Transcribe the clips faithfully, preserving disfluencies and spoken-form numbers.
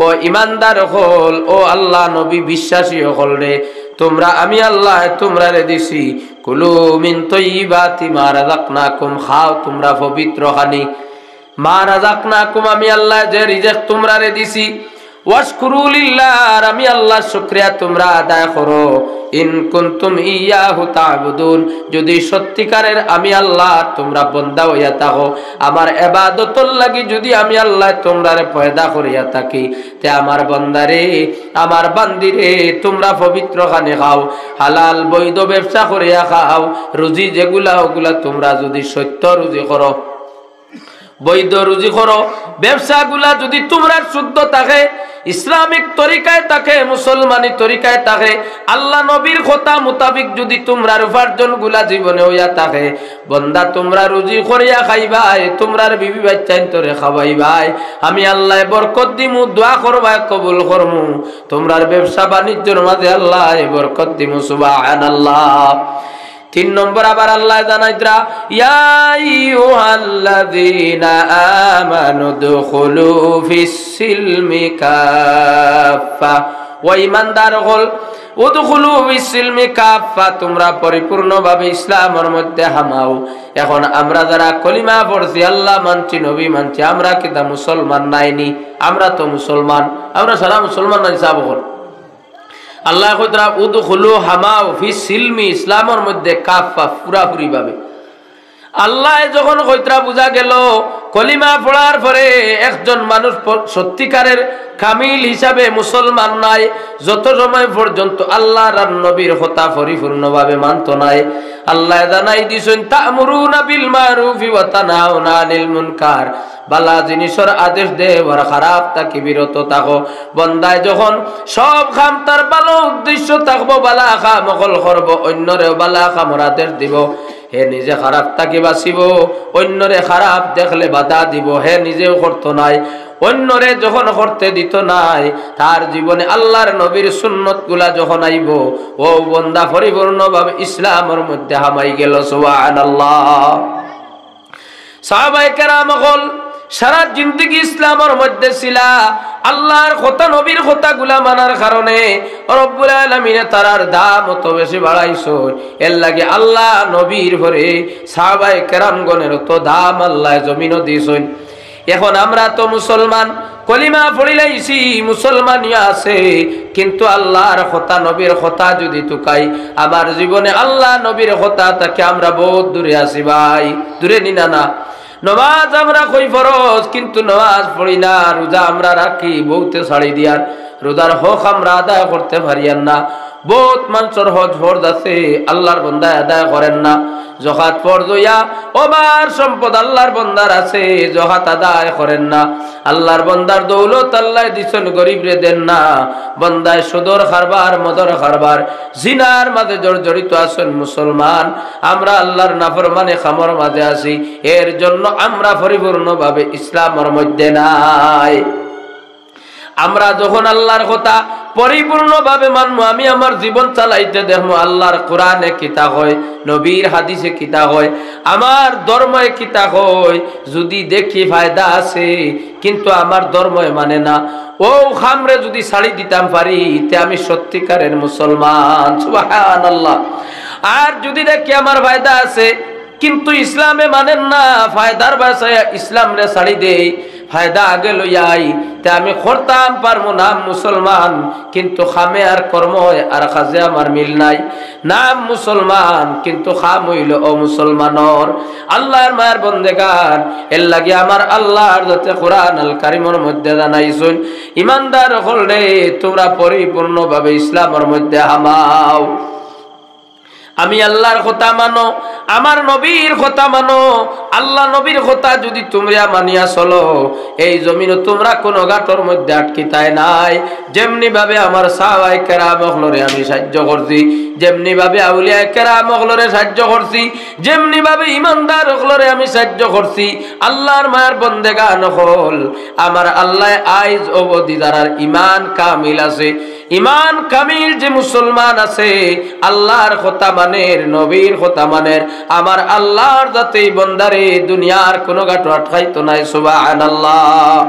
ও ইমানদার অকল, ও আল্লাহ নবী বিশ্বাসী অকল রে, তুমরা, আমি আল্লায় তুমরারে দিছি, কুলু মিন তৈয়িবাতি মা রাযাকনাকুম, খাও তুমরা পবিত্র খানি। মা রাযাকনাকুম, আমি আল্লায় যে রিজিক তুমরারে দিছি। ওয়াশকুরু লিল্লাহ, আর আমি আল্লাহর শুকরিয়া তুমরা আদায় করো। ইন কুনতুম ইয়াহু তা'বুদুন, যদি সত্যিকারের আমি আল্লাহর তুমরা বন্দা অইয়া থাকো, আমার ইবাদতর লাগি যদি আমি আল্লায় তুমরারে পয়দা করিয়া থাকি, তে আমার বন্দারে, আমার বান্দিরে, তুমরা পবিত্র খানি খাও, হালাল বৈধ ব্যবসা করিয়া খাও, রুজি যেগুলা অগুলা তুমরা যদি সত্য রুজি করো, বৈধ রুজি করো, ব্যবসাগুলা যদি তুমরার শুদ্ধ থাকে, ইসলামিক তরিকায় থাকে, মুসলমানি তরিকায় থাকে, আল্লাহ নবীর কথা মোতাবিক যদি তুমরার উপার্জনগুলা জীবনে অইয়া থাকে, বন্দা তুমরা রুজি করিয়া খাইবায়, তুমরার বিবি বাচ্চাইন্তরে খাওয়াইবায়, আমি আল্লায় বরকত দিমু, দোয়া করবায় কবুল করমু, তুমরার ব্যবসা বাণিজ্যর মাঝে আল্লায় বরকত দিমু। সুবহানাল্লাহ। তিন নম্বর আবার আল্লায় জানাইতরা, ইয়া আইয়ুহাল্লাযীনা আমানু উদখুলু ফিস সিলমি কাফফা। ও ইমানদার অকল, উদখুলু ফিস সিলমি কাফফা, তুমরা পরিপূর্ণভাবে ইসলামর মধ্যে হামাও। এখন আমরা যারা কলিমা পড়ছি, আল্লাহ মানছি, নবী মানছি, আমরা কিতা মুসলমান নায়নি? আমরা তো মুসলমান, আমরা সারা মুসলমান নায়নি সাব অকল? আল্লায় কইতরা, উদখুলু, হামাও, ফি সিলমি, ইসলামর মধ্যে, কাফফা, পুরাপুরি ভাবে। আল্লায় যখন কইতরা বুঝা গেল, কলিমা পড়ার পরে একজন মানুষ প-, সত্যিকারের কামিল হিসাবে মুসলমান নায়, যত সময় পর্যন্ত আল্লাহর আর নবীর কথা পরিপূর্ণভাবে মানতো নায়। আল্লায় জানাই দিছইন, তা'মুরুনা বিল মা'রুফি ওয়া তানহাউনা আনিল মুনকার, বালা জিনিসর আদেশ দেও আর খারাপ থাকি বিরত থাকো। বন্দায় যখন সব কাম তার ভালো উদ্দেশ্য থাকবো, বালা কাম অকল করবো, অইন্যরেও বালা কামর আদেশ দিবো, হে নিজে খারাপ থাকি বাঁচিবো, অইন্যরে খারাপ দেখলে বাধা দিবো, হে নিজেও করতো নায়, অইন্যরে যখন করতে দিতো নায়, তার জীবনে আল্লাহর নবীর সুন্নতগুলা যখন আইবো, অউ বন্দা পরিপূর্ণভাবে ইসলামর মধ্যে হামাই গেল। সুবহানাল্লাহ। সাহাবায়ে কেরাম অকল সারা জিন্দেগি ইসলামর মধ্যে ছিলা, আল্লাহর কথা, নবীর কথাগুলা মানার কারণে রব্বুল আলামিনে তারার দাম অত বেশি বাড়াইছইন। এরলাগি আল্লাহ নবীর পরে সাহাবায়ে কেরামগণের অত দাম আল্লায় জমিনো দিছইন। এখন আমরা তো মুসলমান, কলিমা পড়িলাইছি, মুসলমানি আছে, কিন্তু আল্লাহর কথা, নবীর কথা যদি তুকাই, আমার জীবনে আল্লাহ নবীর কথা থাকি আমরা বউত দূরে আছি ভাই, দূরে নি না? না, নমাজ আমরা কই ফরজ, কিন্তু নমাজ পড়ি না, রোজা আমরা রাখি, বউতে ছাড়ি দিয়ার, রোজার হক আমরা আদায় করতে পারিয়ার না। বউত মানষর হজ ফরজ আছে, আল্লাহর বন্দায় আদায় করের না। জকাত ফরজ অইয়া অবার সম্পদ আল্লাহর বন্দার আছে, জকাত আদায় করের না। আল্লাহর বন্দার দৌলত আল্লায় দিছইন, গরিবরে দেন না। বন্দায় সুদর কারবার, মদর কারবার, জিনার মাঝে জর্জরিত আছইন মুসলমান। আমরা আল্লাহর নাফরমানি কামর মাঝে আছি, এর জন্য আমরা পরিপূর্ণভাবে ইসলামর মধ্যে নাই। আমরা যখন আল্লাহর কথা পরিপূর্ণভাবে মানমু, আমি আমার জীবন চালাইতে দেখমু আল্লাহর কোরআনে কিতা কয়, নবীর হাদিসে কিতা কয়, আমার ধর্মে কিতা কয়, যদি দেখি ফায়দা আছে, কিন্তু আমার ধর্মে মানে না, অউ কামরে যদি ছাড়ি দিতাম পারি, তে আমি সত্যিকারের মুসলমান। সুবহানাল্লাহ। আর যদি দেখি আমার ফায়দা আছে, কিন্তু ইসলামে মানের না, ফায়দার বাসায় ইসলামরে ছাড়ি দেই, ফায়দা আগে লইয়া আই, তে আমি করতাম পারমু নাম মুসলমান, কিন্তু কামে আর কর্মে আর কাজে আমার মিল নাই। নাম মুসলমান, কিন্তু কাম অইলো অমুসলমানর। আল্লাহর মায়ার বন্দেগান, এরলাগি আমার আল্লাহর জাতে কোরআন আল কারিমর মধ্যে জানাইছইন, ইমানদার অকল রে, তুমরা পরিপূর্ণভাবে ইসলামর মধ্যে হামাও। আমি আল্লাহর কথা মানো, আমার নবীর কথা মানো। আল্লাহ নবীর কথা যদি তুমরা মানিয়া চলো, এই জমিনো তুমরা কুনু ঘাটর মধ্যে আটকিতায় নায়। যেমনি ভাবে আমার সাহাবায়ে কেরাম অকলরে আমি সাহায্য করছি, যেমনি ভাবে আউলিয়ায়ে কেরাম অকলরে সাহায্য করছি, যেমনি ভাবে ইমানদার অকলরে আমি সাহায্য করছি, আল্লাহর মায়ার বন্দেগান অকল, আমার আল্লায় আইজ অবধি যারার ইমান কামিল আছে, ইমান কামিল যে মুসলমান আছে, আল্লাহর কথা মানের, নবীর কথা মানের, আমার আল্লাহর জাতে ই বন্দারে দুনিয়ার কুনু ঘাটো আটকাইতো নায়। সুবহানাল্লাহ।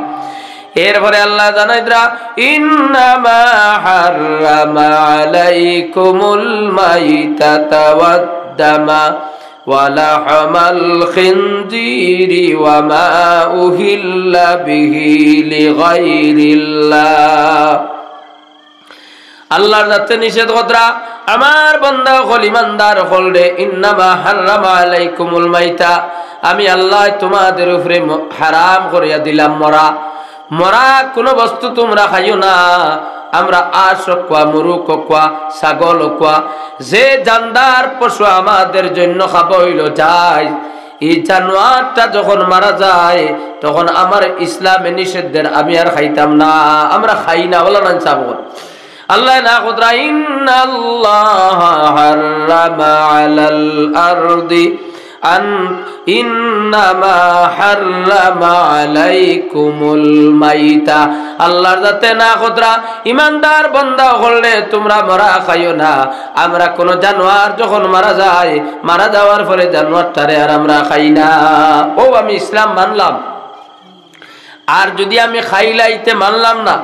এরপরে আল্লায় জানাইতরা, "ইন্নামা হাররামা আলাইকুমুল মাইতাতা ওয়াদ দামা ওয়া লাহমাল খিনজিরি ওয়া মা উহিল্লা বিহি লিগাইরিল্লাহ।" আল্লার জাতে নিষেধ করতরা, আমার বান্দা অকল, ইমানদার অকলরে, "ইন্নামা হাররামা আলাইকুমুল মাইতা", আমি আল্লায় তোমাদের উপরে ম-, হারাম করিয়া দিলাম মরা। মরা কুনু বস্তু তুমরা খাইও না। আমরা হাঁস অউক বা, মুরুগ অউক বা, ছাগল অউক বা, যে জানদার পশু আমাদের জন্য খাওয়া অইলো জায়েজ, ই জানোয়ারটা যখন মারা যায়, তখন আমার ইসলামে নিষেধ দের, আমি আর খাইতাম না, আমরা খাই না, অলা নানি ছাব। আল্লায় না করতরা, "ইন্নাল্লাহা হাররামা আলাল আরদি আন, ইন্নামা হাররামা আলাইকুমুল মাইতা।" আল্লার জাতে না করতরা, ইমানদার বান্দা অকলরে, তোমরা মরা খাইও না। আমরা কুনু জানোয়ার যখন মারা যায়, মারা যাওয়ার পরে জানোয়ারটারে আর আমরা খাই না। অউ আমি ইসলাম মানলাম, আর যুদি আমি খাইলাই তে মানলাম না।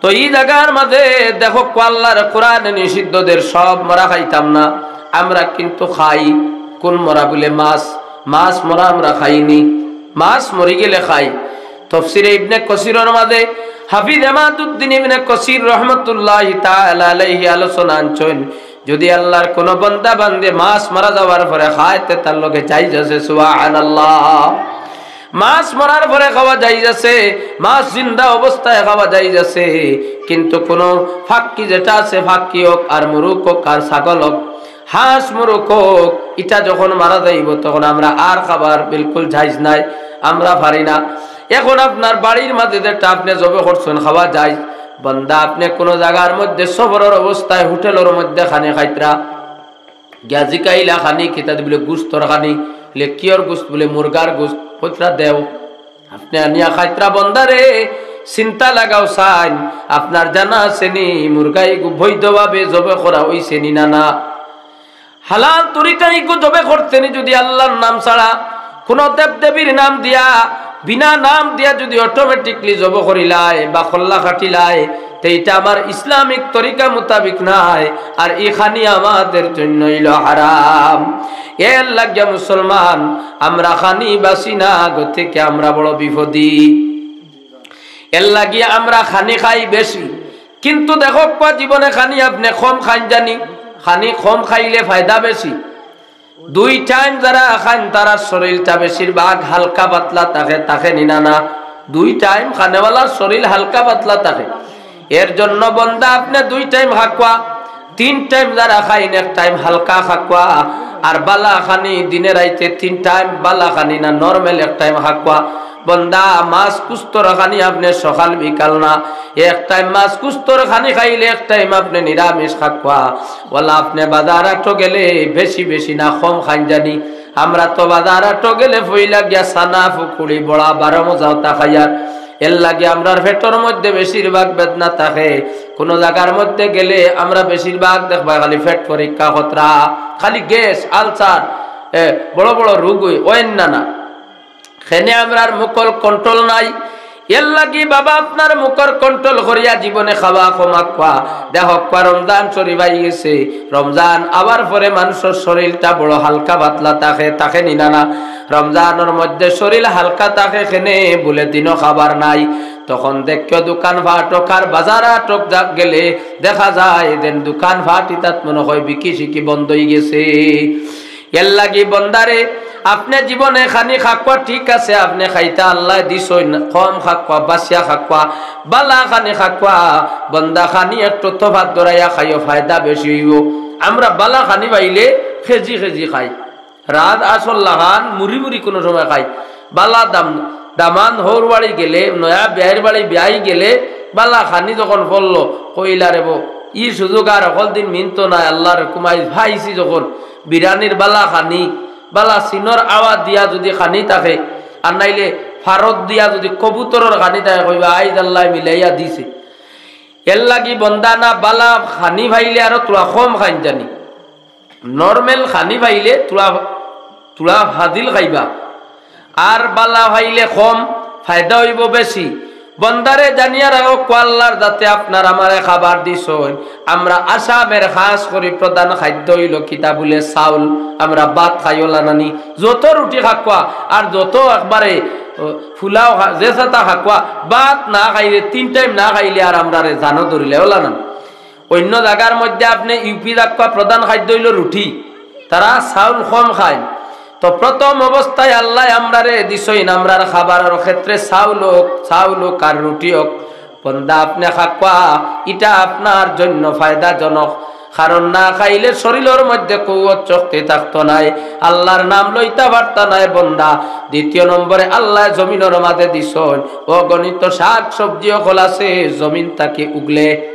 তো ই জাগার মাঝে দেখউক্কা, আল্লার কোরআনে নিষিদ্ধ দের সব মরা খাইতাম না, আমরা কিন্তু খাই। কুন মরা? বুলে মাছ। মাছ মরা আমরা খাইনি, মাছ মরি গেলে খাই। তফসিরে ইবনে কসিরর মাঝে হাফিজ এমাদুদ্দিন ইবনে কসির রহমতুল্লাহি তাআলা আলাইহি আলোচনা আনছইন, যুদি আল্লার কুনু বান্দা বান্দি মাছ মারা যাওয়ার পরে খায়, তে তার লগে জায়েজ আছে, সুবহানাল্লাহ। মাছ মরার পরে খাওয়া জায়েজ আছে, মাছ জিন্দা অবস্থায় খাওয়া জায়েজ আছে, কিন্তু কুনু পাখি যেটা আছে, পাখি অউক আর মুরুগ অউক আর ছাগল অউক, হাঁস মুরুগ অউক, ইটা যখন মারা যাইবো, তখন আমরা আর খাবার বিলকুল জায়েজ নাই, আমরা পারি না। এখন আপনার বাড়ির মাঝে যেটা আপনে জবে করছইন, খাওয়া জায়েজ। বান্দা, আপনে কুনু জাগার মধ্যে সফরর অবস্থায় হোটেলর মধ্যে খানি খাইতরা, গিয়া জিকাইলা খানি কিতা দি? বুলে গুস্তর খানি। বুলে কিওর গুস্ত? বুলে মুরগার গুস্ত। কইতরা দেও। আপনে আনিয়া খাইতরা, বান্দারে, চিন্তা লাগাও চাইন, আপনার জানা আছে নি মুরগা ইগু বৈধভাবে জবে করা অইছে নি না না? হালাল তরিকা ইগু জবে করতে নি যুদি আল্লার নাম ছাড়া, কুনু দেবদেবীর নাম দিয়া, বিনা নাম দিয়া যুদি automatically জবে করিলায় বা কল্লা কাটিলায়, তে ইটা আমার ইসলামিক তরিকা মোতাবিক নায়, আর ই খানি আমাদের জন্য অইলো হারাম। এর লাগিয়া মুসলমান, আমরা খানি বাছি না, গতিকে আমরা বড় বিপদি। এর লাগি আমরা খানি খাই বেশি, কিন্তু দেখউক্কা, জীবনে খানি আপনে কম খাইন জানি, খানি কম খাইলে ফায়দা বেশি। দুই টাইম যারা খাইন, তারার শরীলটা বেশিরভাগ হালকা পাতলা থাকে, থাকে নি না না? দুই টাইম খানেওয়ালার শরীল হালকা পাতলা থাকে। এর জন্য বান্দা, আপনে দুই টাইম খাউক্কা, তিন টাইম যারা খাইন, এক টাইম হালকা খাউক্কা, আর বালা খানি দিনে রাইতে তিন টাইম বালা খানি না, normal এক টাইম খাউক্কা। বান্দা, মাছ গুস্তর খানি আপনে সকাল বিকাল না, এক টাইম মাছ গুস্তর খানি খাইলে এক টাইম আপনে নিরামিষ খাউক্কা। অলা আপনে বাজার আটো গেলে বেশি বেশি না কম খাইন জানি। আমরা তো বাজার আটো গেলে পয়লা গিয়া চানা, পকুড়ি, বড়া, বারো মজা অতা খাইয়ার। এর লাগি আমরার পেটর মধ্যে বেশিরভাগ বেদনা থাকে। কুনু জাগার মধ্যে গেলে আমরা বেশিরভাগ দেখবায় খালি পেট পরীক্ষা করতরা, খালি গ্যাস, আলসার, এ, বড় বড় রোগ অয়, অইন না না। কেনে আমরার মুখর control নাই। এর লাগি বাবা, আপনার মুখর control করিয়া জীবনে খাওয়া কমাউক্কা। দেখউক্কা, রমজান শরিফ আইগেছে। রমজান আওয়ার পরে মানষর শরীলটা বড় হালকা পাতলা থাকে, থাকে নি না না? রমজানর মধ্যে শরীল হালকা থাকে কেনে? বুলে দিনো খাবার নাই। তখন দেখিও দোকান পাট অউক আর বাজার আটো গেলে দেখা যায় যেন দোকান পাট ইতাত মনো অয় বিকি শিকি বন্ধ অইগেছে। এর লাগি বান্দারে, আপনে জীবনে খানি খাউক্কা ঠিক আছে, আপনে খাইতা আল্লায় দিছইন, কম খাউক্কা, বাছিয়া খাউক্কা, বালা খানি খাউক্কা। বান্দা, খানি একটু তফাত ধরাইয়া খাইও, ফায়দা বেশি অইবো। আমরা বালা খানি পাইলে কেজি কেজি খাই, রাজ আসল লাখান মুড়ি মুড়ি কুনু সময় খাই। বালা দাম, দামান হউর বাড়ি গেলে, নয়া বিয়াইর বাড়ি বিয়াই গেলে, বালা খানি যখন পড়লো, কইলা, "রে বো, ই সুযোগ আর হকল দিন মিলতো নায়, আল্লার হুকুম আইজ পাইছি যখন, বিরানির বালা খানি, বালা চিনর আওয়াজ দিয়া যুদি খানি থাকে, আর নাইলে ফারত দিয়া যুদি কবুতরর খানি থাকে, কইবা, 'আইজ আল্লায় মিলাইয়া দিছে।'" এর লাগি বান্দা না, বালা খানি পাইলে আরো থুড়া কম খাইন জানি। Normal খানি পাইলে থুড়া, থুড়া ফাজিল খাইবা। আর বালা পাইলে কম, ফায়দা অইবো বেশি। বন্দারে জানিয়া রাখো, আল্লার যাতে আপনার আমারে খাবার দিছইন। আমরা আসামের খাস করি প্রধান খাদ্য অইলো কিতা বুলে? চাউল। আমরা ভাত খাই, অলা নানি? যত রুটি খাকুয়া আর যত একবারে, ও, ফুলাও খা-, যে সাতা খাকুয়া, ভাত না খাইলে, তিন টাইম না খাইলে আর আমরারে জানো ধরিলে, অলা নানি? অইন্য জাগার মধ্যে আপনে ইউপি রাখবা, প্রধান খাদ্য অইলো রুটি, তারা চাউল কম খায়। তো প্রথম অবস্থায় আল্লায় আমরারে দিছইন, আমরার খাবারর ক্ষেত্রে চাউল অউক, চাউল অউক আর রুটি অউক, বন্দা আপনে খাকুয়া, ইটা আপনার জন্য ফায়দাজনক। কারণ না খাইলে শরীলর মধ্যে কুওত শক্তি থাকতো নায়, আল্লার নাম লইতা পারতা নায় বন্দা। দ্বিতীয় নম্বরে আল্লায় জমিনর মাঝে দিছইন অগণিত শাক সবজি অকল আছে, জমিন থাকি উগলে,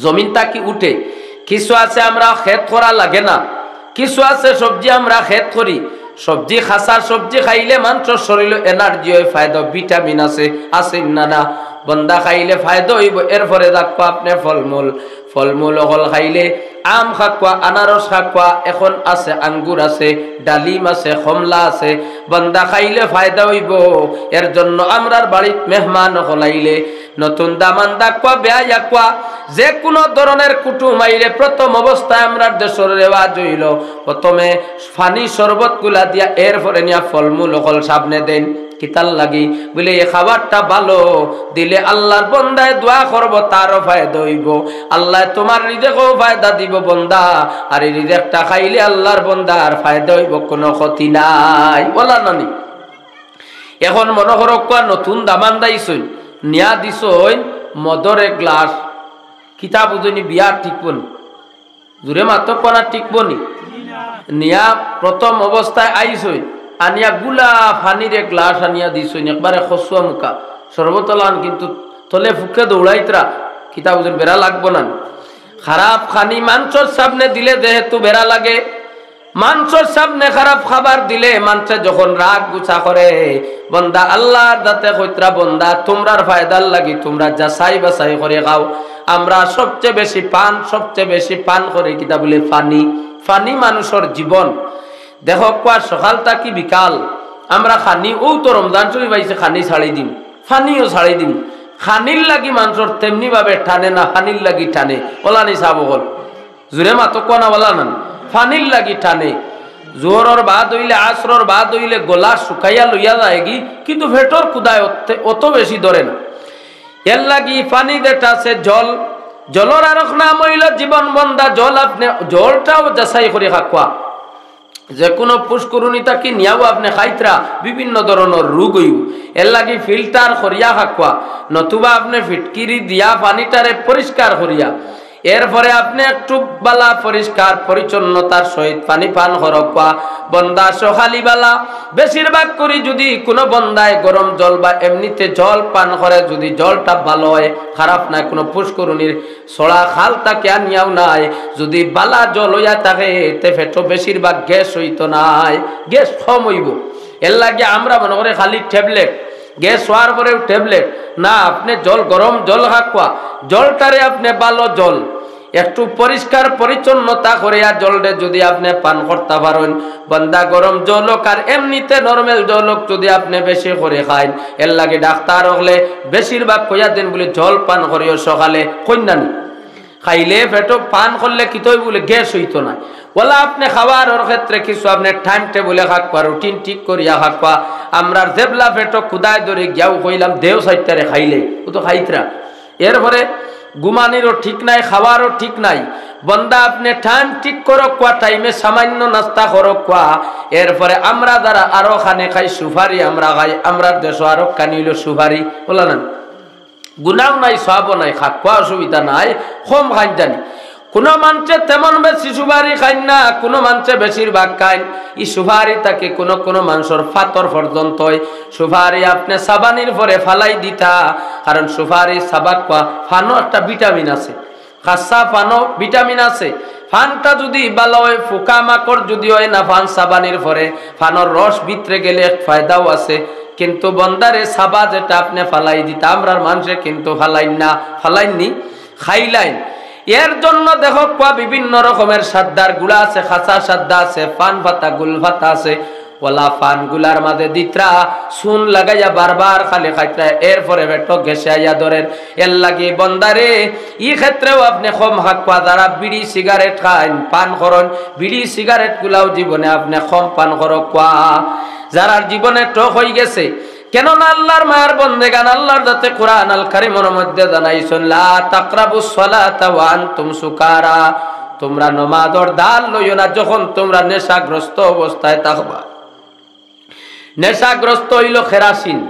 জমিন থাকি উঠে। কিছু আছে আমরা খেত করা লাগে না, কিছু আছে সবজি আমরা খেত করি। সবজি, খাসা সবজি খাইলে মানষর শরীলো energy অয়, ফায়দা, ভিটামিন আছে, আছে না না? বন্দা খাইলে ফায়দা অইবো। এরপরে দেখবা আপনে ফলমূল, ফলমূল অকল খাইলে আম খাকুয়া, আনারস খাকুয়া, এখন আছে আঙ্গুর আছে, ডালিম আছে, কমলা আছে, বন্দা খাইলে ফায়দা অইবো। এর জন্য আমরার বাড়িত মেহমান অকল আইলে নতুন দামান দাকুয়া, বেয়াই আকুয়া, যে কোনো ধরনের কুটুম আইলে প্রথম অবস্থায় আমরার দেশর রেওয়াজ অইলো, প্রথমে পানি শরবত গুলা দিয়া, এরপরে নিয়া ফলমূল অকল সামনে দেইন। কিতার লাগি? বুলে, "এই খাবারটা ভালো, দিলে আল্লার বন্দায় দোয়া করবো, তারও ফায়দা অইবো। আল্লায় তুমার রিজেকও ফায়দা দিবো বন্দা, আর এই রিজেকটা খাইলে আল্লার বন্দার ফায়দা অইবো, কোনো ক্ষতি নাই।" অলা নানি? এখন মনো করো, কুয়া নতুন দামান দাইছইন, নিয়া দিছইন মদর এক গ্লাস। কিতা বুঝইন নি, বিয়া টিকবো নি? জুরে মাতো, কুয়া না টিকবো নি? নিয়া প্রথম অবস্থায় আইছইন, আনিয়া গুলা পানির এক গ্লাস আনিয়া দিছইন, একবারে খসুয়া মুখা। শরবত অলান কিন্তু তলে ফুকে দৌড়াইতরা, কিতা বুঝইন, বেড়া লাগবো না নি? খারাপ পানি মানষর সামনে দিলে যেহেতু বেড়া লাগে, মানষর সামনে খারাপ খাবার দিলে মানষে যখন রাগ গুছা করে, বন্দা আল্লার যাতে কইতরা, "বন্দা, তুমরার ফায়দার লাগি তুমরা যাচাই বাছাই করি খাও।" আমরা সবচেয়ে বেশি পান, সবচেয়ে বেশি পান করি কিতা বুলে? পানি। পানি মানুষর জীবন। দেখো, কুয়া সকাল থাকি বিকাল আমরা খানি, অউ তো রমজান শরীফ আইছে, খানি ছাড়ি দিমু, পানিও ছাড়ি দিমু। খানির লাগি মানষর তেমনি ভাবে টানে না, পানির লাগি টানে। অলা নি সাব অকল? জুরে মাতো, কুয়া না, অলা নানি? পানির লাগি টানে। জোহরর বাদ অইলে, আসরর বাদ অইলে গলা শুকাইয়া লইয়া যায়গি, কিন্তু পেটর ক্ষুধায় অত, অত বেশি ধরে না। এর লাগি পানি যেটা আছে, জল, জলর আরক নাম অইলো জীবন বন্দা। জল আপনে, জলটাও যাচাই করি খাকুয়া। যে কোনো পুষ্করুনি থাকি নিয়াও আপনে খাইতরা, বিভিন্ন ধরনর রোগ অইবো। এর লাগি filter করিয়া খাকুয়া, নতুবা আপনে ফিটকিরি দিয়া পানিটারে পরিষ্কার করিয়া, এরপরে আপনে একটু বালা পরিষ্কার পরিচ্ছন্নতার সহিত পানি পান করকুয়া। বন্দা সকালি বালা, বেশিরভাগ করি যদি কোনো বন্দায় গরম জল বা এমনিতে জল পান করে, যদি জলটা ভালো অয়, খারাপ নায়, কোনো পুষ্করুনির ছড়া খাল থাকি আনিয়াও নায়, যদি বালা জল অইয়া থাকে, তে পেটো বেশিরভাগ গ্যাস অইতো নায়, গ্যাস কম অইবো। এর লাগি আমরা মনো করি খালি ট্যাবলেট, গ্যাস অওয়ার পরেউ ট্যাবলেট। না, আপনে জল, গরম জল খাকুয়া, জলটারে আপনে ভালো জল, একটু পরিষ্কার পরিচ্ছন্নতা করিয়া জলরে যদি আপনে পান করতা পারইন, বন্দা গরম জল অউক আর এমনিতে normal জল অউক, যদি আপনে বেশি করি খাইন, এর লাগি ডাক্তার অকলে বেশিরভাগ কইয়া দেইন বুলে, "জল পান করিও সকালে", কইন না নি? খাইলে পেটো পান করলে কিতা অইবো বুলে, গ্যাস অইতো নায়। অলা আপনে খাওয়ার ক্ষেত্রে কিছু আপনে time table-এ খাকুয়া, routine ঠিক করিয়া খাকুয়া। আমরার যেবলা পেটো ক্ষুধায় ধরে গিয়াউ কইলাম, দেও চাইরটারে খাইলে, অউ তো খাইতরা। এরপরে ঘুমানিরও ঠিক নাই, খাওয়ারও ঠিক নাই। বন্দা আপনে time ঠিক করকুয়া, time-এ সামান্য নাস্তা করকুয়া। এরপরে আমরা যারা আরো খানে খাই, সুপারি আমরা খাই, আমরার দেশো আরো খানি অইলো সুপারি, অলা না? গুনাও নাই, সওয়াবও নাই, খাকুয়া অসুবিধা নাই, কম খাইন জানি। কুনু মানষে তেমন বেশি সুপারি খাইন না, কুনু মানষে বেশিরভাগ খাইন। ই সুপারি থাকি কুনু কুনু মানষর ফাতর পর্যন্ত অয়। সুপারি আপনে চাবানির পরে ফালাই দিতা, কারণ সুপারি চাবাকুয়া পানো একটা vitamin আছে, কাঁচা পানো vitamin আছে। পানটা যদি ভালা অয়, পোকামাকড় যদি অয় না, পান চাবানির পরে পানর রস ভিতরে গেলে এক ফায়দাও আছে। কিন্তু বন্দারে চাবা যেটা আপনে ফালাই দিতা, আমরার মানষে কিন্তু ফালাইন না, ফালাইন নি, খাইলাইন। এর জন্য দেখো কুয়া বিভিন্ন রকমের সাদ্দার গুড়া আছে, কাঁচা সাদ্দা আছে, পান পাতা, গুল পাতা আছে। ওলা পানগুলার মাঝে দিতরা, চুন লাগাইয়া বারবার খালি খাইতরা, এরপরে পেটো গ্যাসে আইয়া ধরের। এর লাগি বন্দারে, ই ক্ষেত্রেও আপনে কম খাউক্কা, যারা বিড়ি সিগারেট খাইন, পান করইন, বিড়ি সিগারেটগুলাও জীবনে আপনে কম পান করউক্কা। যারার জীবনে টক অইগেছে, কেননা আল্লার মায়ার বন্দেগান, আল্লার জাতে কুরআন আল কারিমর মধ্যে জানাইছইন, "লা তাকরাবুস সালাতা ওয়া আনতুম সুকারা।" তুমরা নমাজর ধার লইও না যখন তুমরা নেশাগ্রস্ত অবস্থায় থাকবা। নেশাগ্রস্ত অইলো কেরাসিন,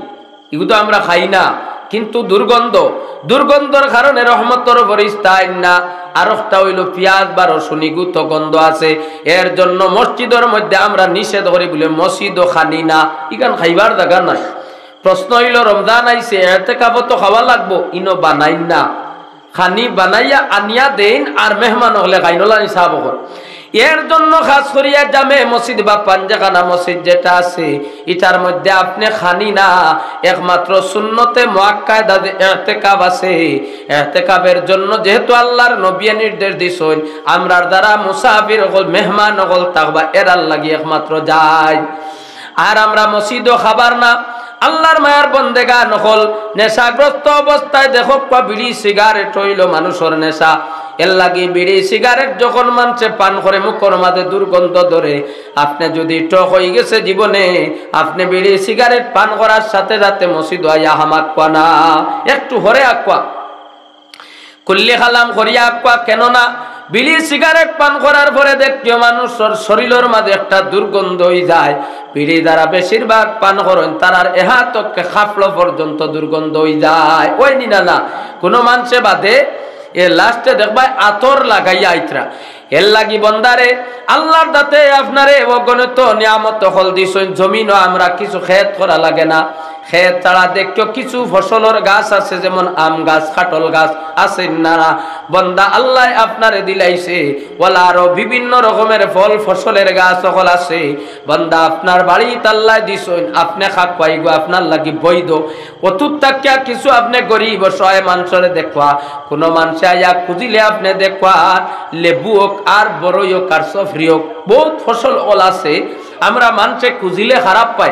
ইগু তো আমরা খাই না, কিন্তু দুর্গন্ধ, দুর্গন্ধর কারণে রহমতর ফিরিস্তা আইন না। আরোকটা অইলো পিয়াজ বা রসুন, ইগু তো গন্ধ আছে, এর জন্য মসজিদর মধ্যে আমরা নিষেধ করি বুলে মসজিদও খানি না, ইখান খাইবার জাগা নাই। প্রশ্ন অইলো, রমজান আইছে, এতেকাফো তো খাওয়া লাগবো, ইনো বানাইন না, খানি বানাইয়া আনিয়া দেইন আর মেহমান অকলে খাইন, অলা নি সাব অকল। এর জন্য খাস করিয়া জামে মসজিদ বা পাঞ্জাখানা মসজিদ যেটা আছে, ইটার মধ্যে আপনে খানি না, একমাত্র সুন্নতে মুআক্কাদা যে এতেকাফ আছে, এতেকাফের জন্য যেহেতু আল্লার নবিয়ে নির্দেশ দিছইন, আমরার যারা মুসাফির অকল, মেহমান অকল থাকবা, এরার লাগি একমাত্র জায়েজ। আর আমরা মসজিদও খাবার না। আল্লার মায়ার বন্দেগান অকল, নেশাগ্রস্ত অবস্থায় দেখউক্কা বিড়ি সিগারেট অইলো মানুষর নেশা। এর লাগি বিড়ি সিগারেট যখন মানষে পান করে, মুখর মাঝে দুর্গন্ধ ধরে। আপনে যুদি টক অইগেছে জীবনে, আপনে বিড়ি সিগারেট পান করার সাথে সাথে মসজিদো আইয়া হামাউক্কা না, একটু হরে আউক্কা। কুল্লি কালাম করিয়া আউক্কা, কেননা বিড়ি সিগারেট পান করার পরে দেখিও মানুষর শরীলর মাঝে একটা দুর্গন্ধ অইযায়। বিড়ি যারা বেশিরভাগ পান করইন, তারার এহাত থকে কাপড় পর্যন্ত দুর্গন্ধ অইযায়। অয় নি না না? কুনু মানষে বাদে এ লাস্টে দেখবায় আতর লাগাইয়া আইতরা। এর লাগি বন্দারে, আল্লার জাতে আপনারে অগণিত নিয়ামত অকল দিছইন, জমিনো আমরা কিছু খেত করা লাগে না। খেত ছাড়া দেখিও কিছু ফসলর গাছ আছে, যেমন আম গাছ, কাঠল গাছ আছে না না? বন্দা আল্লায় আপনারে দিলাইছে, ওলা আরো বিভিন্ন রকমের ফল ফসলের গাছ অকল আছে। বন্দা আপনার বাড়িত আল্লায় দিছইন, আপনে খাউক্কা, ইগু আপনার লাগি বৈধ। অতুত থাকিয়া কিছু আপনে গরিব অসহায় মানষরে দেউক্কা, কুনু মানষে আইয়া খুজিলে আপনে দেউক্কা, লেবু অউক আর বড়ই অউক আর সফরি অউক, বউত ফসল অকল আছে, আমরা মানষে খুজিলে খারাপ পাই।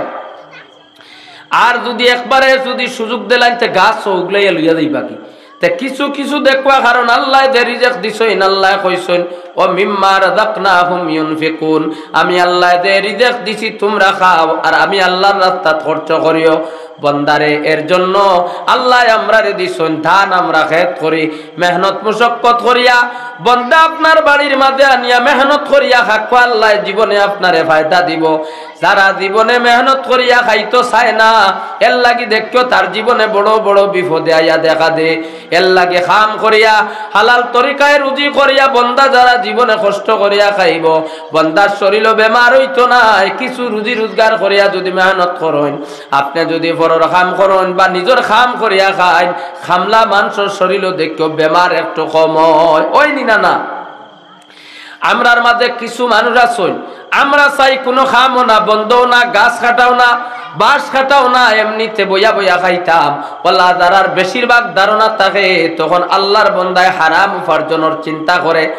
আর যুদি একবারে যুদি সুযোগ দিলাইন, তে গাছ অগুলাইয়া লইয়া যাইবা কি? তে কিছু কিছু দেউক্কা, কারণ আল্লায় যে রিজেক দিছইন, আল্লায় কইছইন, "ওয়া মিম্মা রাযাকনাহুম ইউনফিকুন।" আমি আল্লায় যে রিজেক দিছি, তুমরা খাও, আর আমি আল্লার রাস্তাত খরচ করিও। বন্দারে, এর জন্য আল্লায় আমরারে দিছইন, ধান আমরা খেত করি, মেহনত মুশাক্কত করিয়া, বন্দা আপনার বাড়ির মাঝে আনিয়া মেহনত করিয়া খাউক্কা, আল্লায় জীবনে আপনারে ফায়দা দিবো। যারা জীবনে মেহনত করিয়া খাইতো চায় না, এর লাগি দেখিও তার জীবনে বড় বড় বিপদে আইয়া দেখা দে। এর লাগি কাম করিয়া, হালাল তরিকায় রুজি করিয়া বন্দা যারা জীবনে কষ্ট করিয়া খাইবো, বন্দার শরীলো বেমার অইতো নায়। কিছু রুজি রোজগার করিয়া যুদি মেহনত করইন, আপনে যুদি পরর কাম করইন বা নিজর কাম করিয়া খাইন, খামলা মানষর শরীলো দেখিও বেমার একটু কম অয়, অয় নি না না? আমরার মাঝে কিছু মানুষ আছইন, আমরা চাই কুনু কামও না, বন্দও না, গাছ কাটাও না, বাঁশ কাটাও না, এমনিতে বইয়া বইয়া খাইতাম। ওলা যারার বেশিরভাগ ধারণা থাকে, তখন আল্লার বন্দায় হারাম উপার্জনর চিন্তা করে।